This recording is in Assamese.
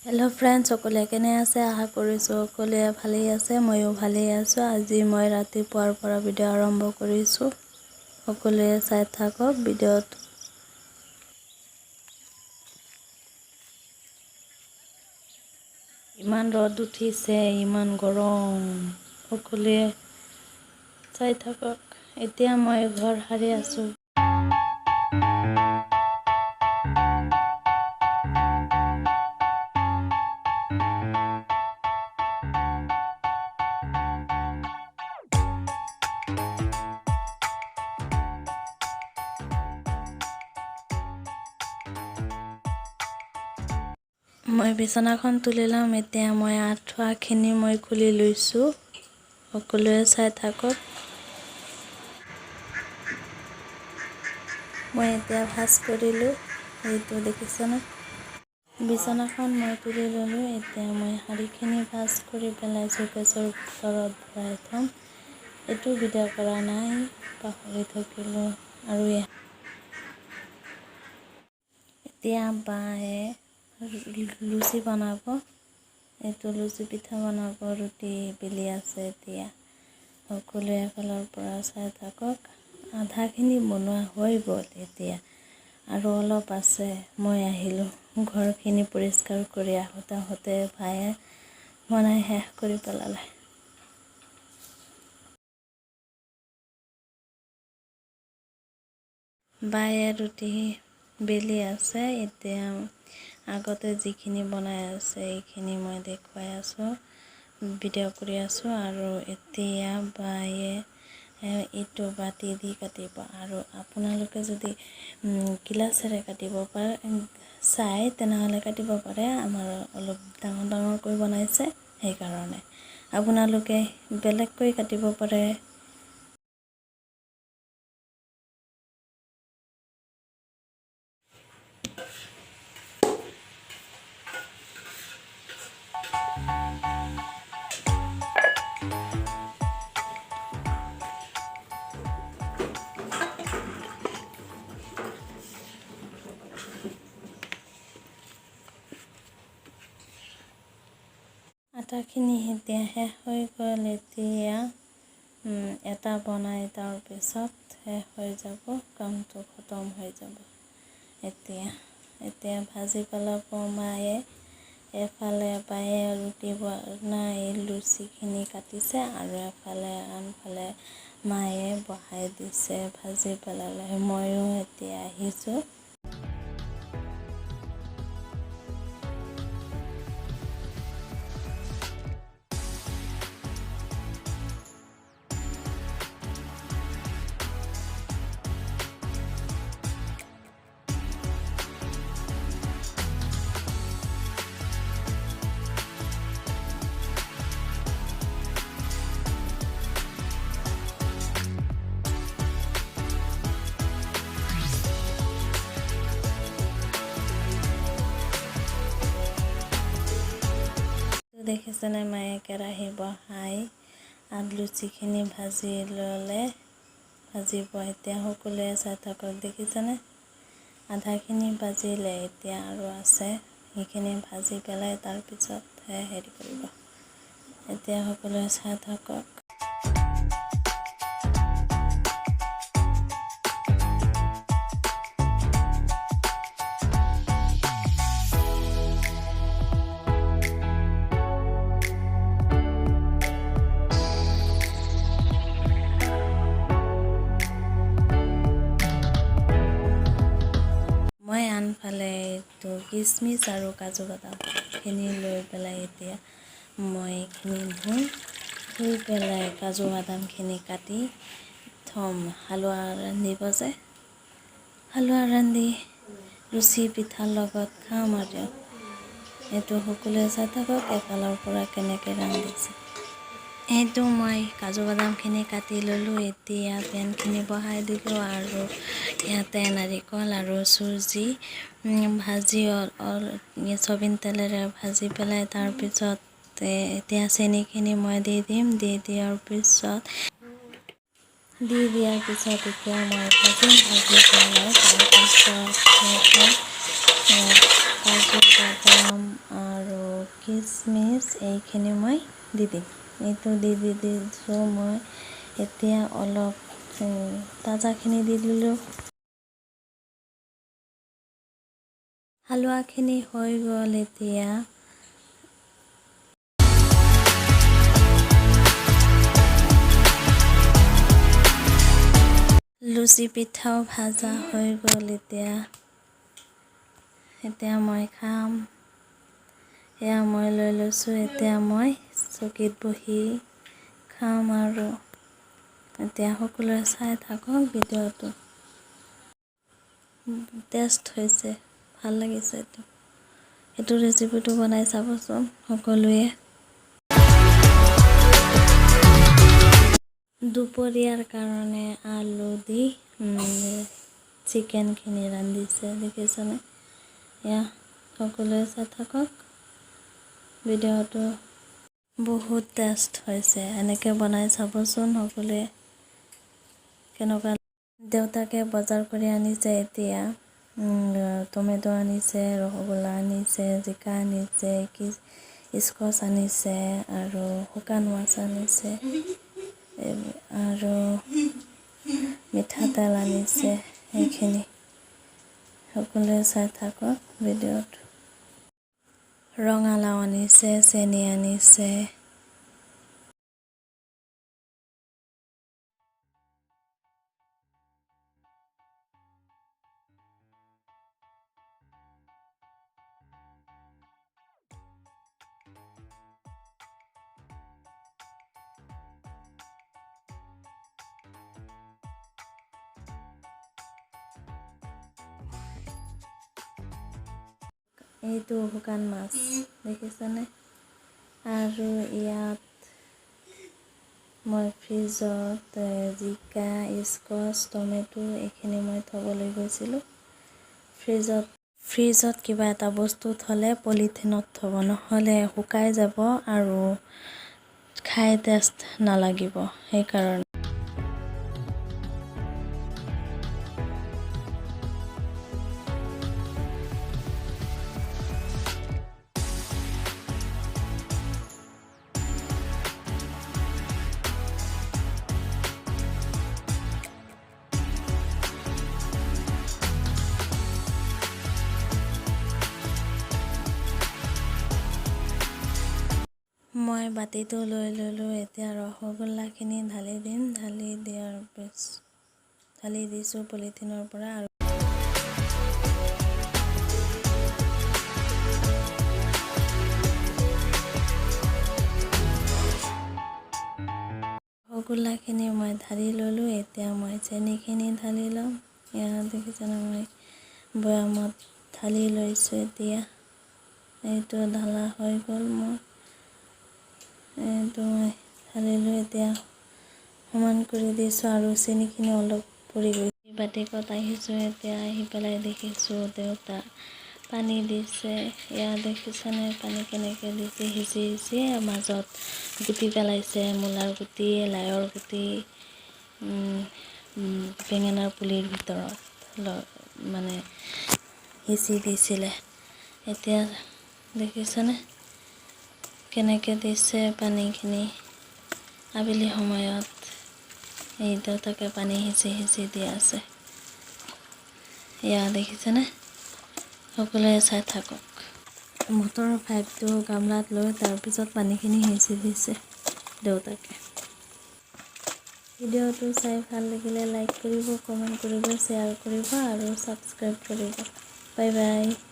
হেল্ল' ফ্ৰেণ্ডছ, সকলোৱে কেনে আছে? আশা কৰিছোঁ সকলোৱে ভালেই আছে। ময়ো ভালেই আছোঁ। আজি মই ৰাতিপুৱাৰ পৰা ভিডিঅ' আৰম্ভ কৰিছোঁ। সকলোৱে চাই থাকক ভিডিঅ'ত। ইমান ৰ'দ উঠিছে, ইমান গৰম, সকলোৱে চাই থাকক। এতিয়া মই ঘৰ সাৰি আছোঁ। মই বিচনাখন তুলি ল'ম। এতিয়া মই আঁঠুৱাখিনি মই খুলি লৈছোঁ। সকলোৱে চাই থাকক। মই এতিয়া ভাজ কৰিলোঁ, এইটো দেখিছেনে? বিচনাখন মই তুলি ল'লোঁ। এতিয়া মই শাৰীখিনি ভাজ কৰি পেলাই চৌকেছৰ ভিতৰত ভৰাই থ'ম। এইটো ভিডিঅ' কৰা নাই, পাহৰি থাকিলোঁ। আৰু এতিয়া বায়ে লুচি বনাব, এইটো লুচি পিঠা বনাব, ৰুটি বেলি আছে। এতিয়া সকলোৱে এফালৰ পৰা চাই থাকক। আধাখিনি বনোৱা হৈ গ'ল, এতিয়া আৰু অলপ আছে। মই আহিলোঁ ঘৰখিনি পৰিষ্কাৰ কৰি, আহোঁতে আহোঁতে ভায়ে বনাই শেষ কৰি পেলালে। বায়ে ৰুটি বেলি আছে। এতিয়া আগতে যিখিনি বনাই আছে, এইখিনি মই দেখুৱাই আছোঁ, ভিডিঅ' কৰি আছোঁ। আৰু এতিয়া বায়ে এইটো বাতি দি কাটিব। আৰু আপোনালোকে যদি গিলাচেৰে কাটিব পাৰে চাই, তেনেহ'লে কাটিব পাৰে। আমাৰ অলপ ডাঙৰ ডাঙৰকৈ বনাইছে, সেইকাৰণে আপোনালোকে বেলেগকৈ কাটিব পাৰে। আটাখিনি এতিয়া শেষ হৈ গ'ল। এতিয়া এটা বনাই তাৰপিছত শেষ হৈ যাব, কামটো খতম হৈ যাব। এতিয়া এতিয়া ভাজি পেলাব মায়ে। এফালে বায়ে ৰুটি বনাই লুচিখিনি কাটিছে আৰু এফালে আনফালে মায়ে বহাই দিছে, ভাজি পেলালে। ময়ো এতিয়া আহিছোঁ। দেখিছেনে, মায়ে কেৰাহী বহাই লুচিখিনি ভাজি ল'লে, ভাজিব এতিয়া। সকলোৱে চাই থাকক। দেখিছেনে, আধাখিনি ভাজিলে, এতিয়া আৰু আছে, সেইখিনি ভাজি পেলাই তাৰপিছতহে হেৰি কৰিব। এতিয়া সকলোৱে চাই থাকক। মই আনফালে এইটো কিচমিচ আৰু কাজু বাদামখিনি লৈ পেলাই এতিয়া মই এইখিনি ধুম, ধুই পেলাই কাজু বাদামখিনি কাটি থ'ম। হালোৱা ৰান্ধিব যে, হালোৱা ৰান্ধি লুচি পিঠাৰ লগত খাম। আৰু এইটো সকলোৱে চাই থাকক, এফালৰ পৰা কেনেকৈ ৰান্ধিছে। এইটো মই কাজু বাদামখিনি কাটি ল'লোঁ। এতিয়া পেনখিনি বহাই দিলোঁ আৰু ইয়াতে নাৰিকল আৰু চুজি ভাজি চয়াবিন তেলেৰে ভাজি পেলাই তাৰপিছত এতিয়া চেনিখিনি মই দি দিম। দি দিয়াৰ পিছত এতিয়া মই ভাজিম। ভাজি পেলাই তাৰপিছত কাজু বাদাম আৰু কিচমিচ এইখিনি মই দি দিম। এইটো দি দি দিছোঁ মই। এতিয়া অলপ তাজাখিনি দি দিলোঁ। হালোৱাখিনি হৈ গ'ল। এতিয়া লুচি পিঠাও ভাজা হৈ গ'ল। এতিয়া এতিয়া মই খাম। এয়া মই লৈ লৈছোঁ। এতিয়া মই চকীত বহি খাম আৰু এতিয়া সকলোৱে চাই থাকক ভিডিঅ'টো। টেষ্ট হৈছে, ভাল লাগিছে। এইটো এইটো ৰেচিপিটো বনাই চাবচোন সকলোৱে। দুপৰীয়াৰ কাৰণে আলু দি চিকেনখিনি ৰান্ধিছে, দেখিছেনে? এয়া সকলোৱে চাই থাকক ভিডিঅ'টো। বহুত টেষ্ট হৈছে। এনেকৈ বনাই চাবচোন সকলোৱে কেনেকুৱা। দেউতাকে বজাৰ কৰি আনিছে। এতিয়া টমেট' আনিছে, ৰসগোল্লা আনিছে, জিকা আনিছে, কি স্কচ আনিছে আৰু শুকান মাছ আনিছে আৰু মিঠাতেল আনিছে। এইখিনি সকলোৱে চাই থাকক ভিডিঅ'টো। ৰঙালাও আনিছে, চেনি আনিছে। এইটো শুকান মাছ, দেখিছেনে? আৰু ইয়াত মই ফ্ৰিজত জিকা, স্কচ, টমেট' এইখিনি মই থ'বলৈ গৈছিলোঁ ফ্ৰিজত। ফ্ৰিজত কিবা এটা বস্তু থ'লে পলিথিনত থ'ব, নহ'লে শুকাই যাব আৰু খাই টেষ্ট নালাগিব, সেইকাৰণে। মই বাতিটো লৈ ল'লোঁ। এতিয়া ৰসগোল্লাখিনি ঢালি দিম। ঢালি দিয়াৰ পিছ ঢালি দিছোঁ পলিথিনৰ পৰা আৰু ৰসগোল্লাখিনি মই ঢালি ল'লোঁ। এতিয়া মই চেনিখিনি ঢালি ল'ম। ইয়াত দেখিছেনে, মই বৈয়ামত ঢালি লৈছোঁ। এতিয়া এইটো ঢালা হৈ গ'ল মোৰ। এইটো মই ঢালিলোঁ। এতিয়া সমান কৰি দিছোঁ আৰু চেনিখিনি অলপ পৰি গৈছে। বাটিকত আহিছোঁ। এতিয়া আহি পেলাই দেখিছোঁ দেউতা পানী দিছে। এয়া দেখিছেনে, পানী কেনেকৈ দিছে? সিঁচি সিঁচি মাজত গুটি পেলাইছে, মূলাৰ গুটি, লাইৰ গুটি, বেঙেনাৰ পুলিৰ ভিতৰত মানে সিঁচি দিছিলে। এতিয়া দেখিছেনে কেনেকৈ দিছে পানীখিনি? আবেলি সময়ত এই দেউতাকে পানী সিঁচি সিঁচি দি আছে। এয়া দেখিছেনে? সকলোৱে চাই থাকক। মটৰৰ পাইপটো গামলাত লৈ তাৰপিছত পানীখিনি সিঁচি দিছে দেউতাকে। ভিডিঅ'টো চাই ভাল লাগিলে লাইক কৰিব, কমেণ্ট কৰিব, শ্বেয়াৰ কৰিব আৰু ছাবস্ক্ৰাইব কৰিব। Bye bye.